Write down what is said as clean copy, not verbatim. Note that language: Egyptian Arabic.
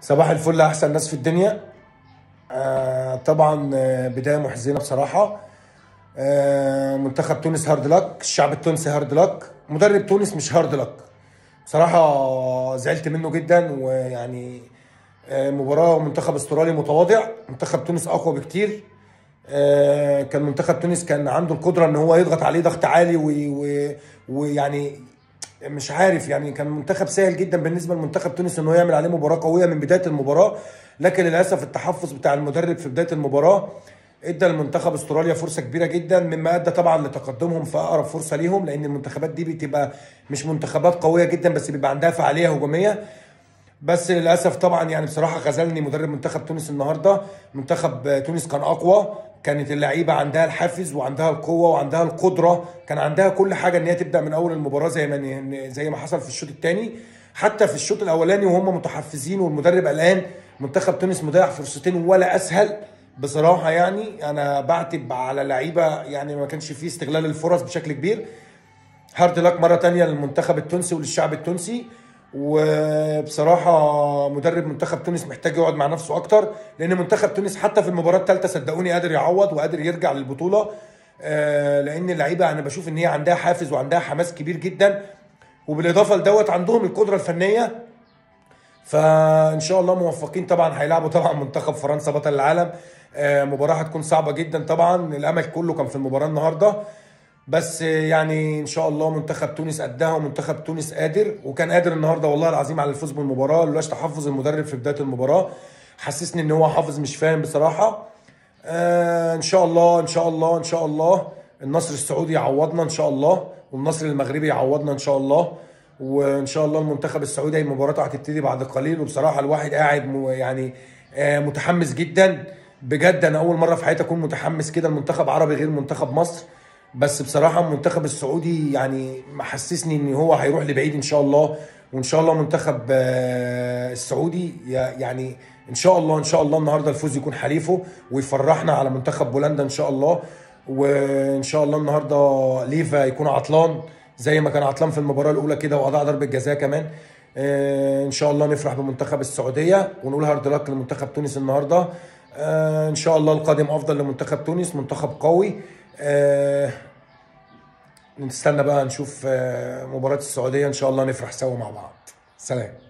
صباح الفل، احسن ناس في الدنيا. طبعا بداية محزنه بصراحة. منتخب تونس hard luck، الشعب التونسي hard luck، مدرب تونس مش hard luck. بصراحة زعلت منه جدا، ويعني مباراة منتخب استرالي متواضع، منتخب تونس اقوى بكتير. كان منتخب تونس كان عنده القدرة ان هو يضغط عليه ضغط عالي ويعني مش عارف، يعني كان منتخب سهل جدا بالنسبة لمنتخب تونس انه يعمل عليه مباراة قوية من بداية المباراة، لكن للاسف التحفظ بتاع المدرب في بداية المباراة ادى لمنتخب استراليا فرصة كبيرة جدا، مما ادى طبعا لتقدمهم في اقرب فرصة ليهم، لان المنتخبات دي بتبقى مش منتخبات قوية جدا بس بيبقى عندها فعالية هجومية. بس للاسف طبعا يعني بصراحة خذلني مدرب منتخب تونس النهارده. منتخب تونس كان اقوى، كانت اللعيبة عندها الحافز وعندها القوة وعندها القدرة، كان عندها كل حاجة ان هي تبدا من اول المباراة زي ما حصل في الشوط الثاني. حتى في الشوط الاولاني وهم متحفزين والمدرب قلقان، منتخب تونس مضيع فرصتين ولا اسهل بصراحة. يعني انا بعتب على لعيبة، يعني ما كانش فيه استغلال الفرص بشكل كبير. hard luck مرة ثانية للمنتخب التونسي وللشعب التونسي. وبصراحة مدرب منتخب تونس محتاج يقعد مع نفسه اكتر، لان منتخب تونس حتى في المباراة الثالثة صدقوني قادر يعوض وقادر يرجع للبطولة، لان اللعيبة انا بشوف ان هي عندها حافز وعندها حماس كبير جدا، وبالاضافة لدوت عندهم القدرة الفنية. فان شاء الله موفقين. طبعا هيلعبوا طبعا منتخب فرنسا بطل العالم، مباراة هتكون صعبة جدا طبعا، الامل كله كان في المباراة النهارده، بس يعني ان شاء الله منتخب تونس قدها ومنتخب تونس قادر، وكان قادر النهارده والله العظيم على الفوز بالمباراة لولاش تحفظ المدرب في بداية المباراة. حسسني ان هو حافظ مش فاهم بصراحة. ان شاء الله ان شاء الله ان شاء الله النصر السعودي يعوضنا ان شاء الله، والنصر المغربي يعوضنا ان شاء الله، وان شاء الله المنتخب السعودي مباراته هتبتدي بعد قليل. وبصراحة الواحد قاعد يعني متحمس جدا بجد. انا اول مرة في حياتي اكون متحمس كده المنتخب عربي غير منتخب مصر، بس بصراحة المنتخب السعودي يعني محسسني ان هو هيروح لبعيد ان شاء الله. وان شاء الله منتخب السعودي يعني ان شاء الله ان شاء الله النهارده الفوز يكون حليفة ويفرحنا على منتخب بولندا ان شاء الله. وان شاء الله النهارده ليفا يكون عطلان زي ما كان عطلان في المباراة الاولى كده واضاع ضربه جزاء كمان. ان شاء الله نفرح بمنتخب السعودية ونقول hard luck لمنتخب تونس النهارده. ان شاء الله القادم افضل لمنتخب تونس، منتخب قوي. نستنى بقى نشوف مباراة السعودية إن شاء الله نفرح سوا مع بعض. سلام.